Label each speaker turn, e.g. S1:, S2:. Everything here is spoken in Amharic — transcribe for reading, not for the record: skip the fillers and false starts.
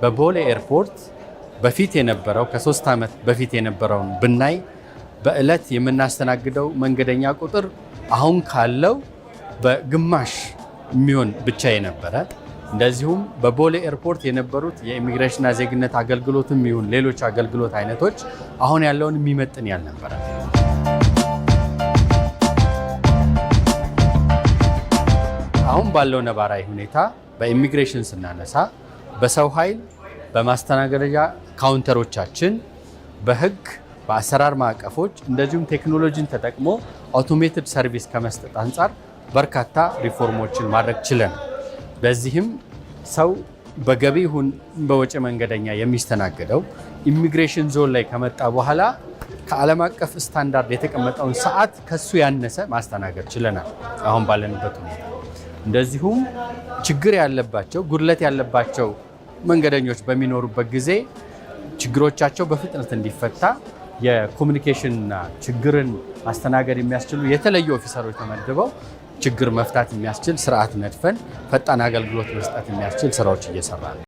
S1: በቦሌ ኤርፖርት በፊት የነበረው፣ ከ3 ዓመት በፊት የነበረውን ብናይ በዕለት የምናስተናግደው መንገደኛ ቁጥር አሁን ካለው በግማሽ የሚሆን ብቻ የነበረ፣ እንደዚሁም በቦሌ ኤርፖርት የነበሩት የኢሚግሬሽንና ዜግነት አገልግሎትም ይሁን ሌሎች አገልግሎት አይነቶች አሁን ያለውን የሚመጥን ያልነበረ። አሁን ባለው ነባራዊ ሁኔታ በኢሚግሬሽን ስናነሳ በሰው ኃይል፣ በማስተናገጃ counter ኦቻችን፣ በህግ፣ በአሰራር ማዕቀፎች እንደዚሁም ቴክኖሎጂን ተጠቅሞ automated service ከመስጠት አንጻር በርካታ ሪፎርሞችን ማድረግ ችለናል። በዚህም ሰው በገቢ ይሁን በወጪ መንገደኛ የሚስተናገደው immigration zone ላይ ከመጣ በኋላ ከዓለም አቀፍ ስታንዳርድ የተቀመጠውን ሰዓት ከሱ ያነሰ ማስተናገድ ችለናል አሁን ባለንበት ሁኔታ። እንደዚሁም ችግር ያለባቸው፣ ጉድለት ያለባቸው መንገደኞች በሚኖሩበት ጊዜ ችግሮቻቸው በፍጥነት እንዲፈታ የ communication ና ችግርን ማስተናገድ የሚያስችሉ የተለዩ officer ኦች ተመድበው ችግር መፍታት የሚያስችል ስርዓት ነድፈን ፈጣን አገልግሎት መስጠት የሚያስችል ስራዎች እየሰራ ነው።